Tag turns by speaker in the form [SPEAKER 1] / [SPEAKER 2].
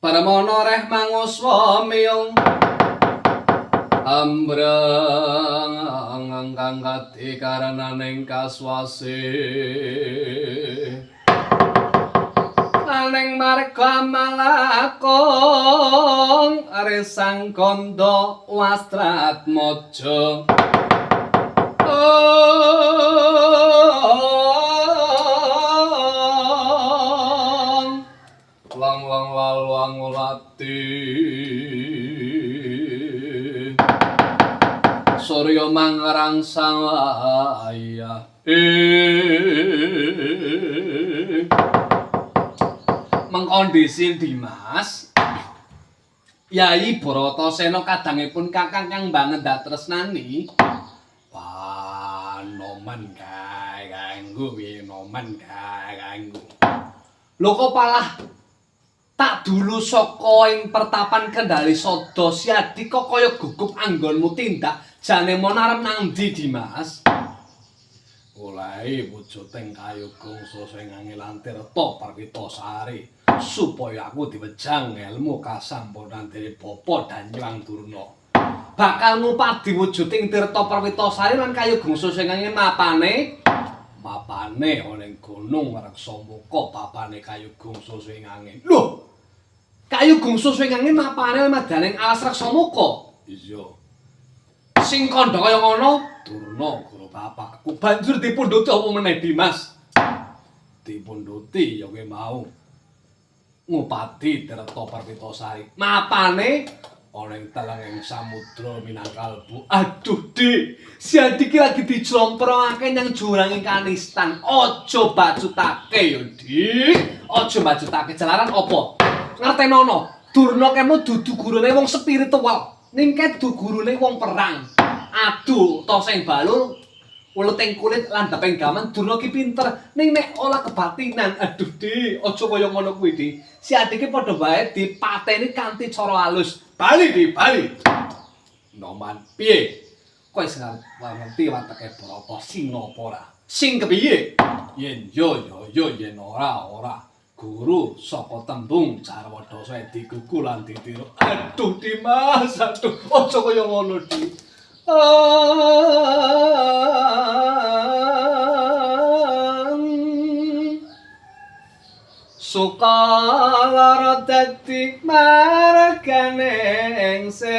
[SPEAKER 1] Permono reh manguswa miyung ambreng kang gati karenaning kaswase aning marga malakong resang kandha Wastratmaja. Lang lang lalu angulati Surya mangrangsang ayah mengkondisi Dimas Yai Bratasena kadangipun kakang kang banget tresnani. Wah, nomen kae kanggo piye nomen kae kanggo. Lho kok palah tak dulu saka ing pertapan Kendali Sada Siadi kok kaya gugup anggonmu tindak jane mon arep nang ndi Dimas? Oleh wujuding kayu gongso sing angel Tirta Perwitasari supaya aku diwejang ilmu kasampurnan dening Bapa Danyang Durna. Bakal ngupadi wujuding Tirta Perwitasari lan kayu gongso sing angel mapane mapane ana ing Gunung Reksamuka papane kayu gongso sing angel. Lho, kayu gongso sing angel mapane madaning alas Reksamuka. Iya. Sing kandha kaya ngono Durna guru bapakku. Banjur dipundhuti apa meneh Dimas? Dipundhuti ya kowe mau ngupadi Tirta Perwitasari. Mapane ana ing telenging samudra Minangkalbu. Aduh, Dik, si Adi ki lagi dijlomprongake nyang juranging kanistan. Aja bacutake ya, Dik. Aja bacutake jalaran apa? Ngertenono, Durna kemo dudu gurune wong spiritual. Ning kedu gurune wong perang. Aduh, toseng balur, uleting kulit landheping gaman Durna ki pinter. Ning nek olah kebatinan, aduh Dik, aja kaya ngono kuwi, Dik. Si Adi ki padha wae dipateni kanthi cara halus. Bali, Dik, bali. Noman, piye? Kowe sing ngerti wateke Bratasena apa ora? Sing kepiye? Yen yo yo yo yen ora ora. Guru saka tembung jarwa dasa digugu lan ditiru. Aduh Dimas, aduh, aja kaya ngono, Dik. Suka lara dadi margane ing sirna.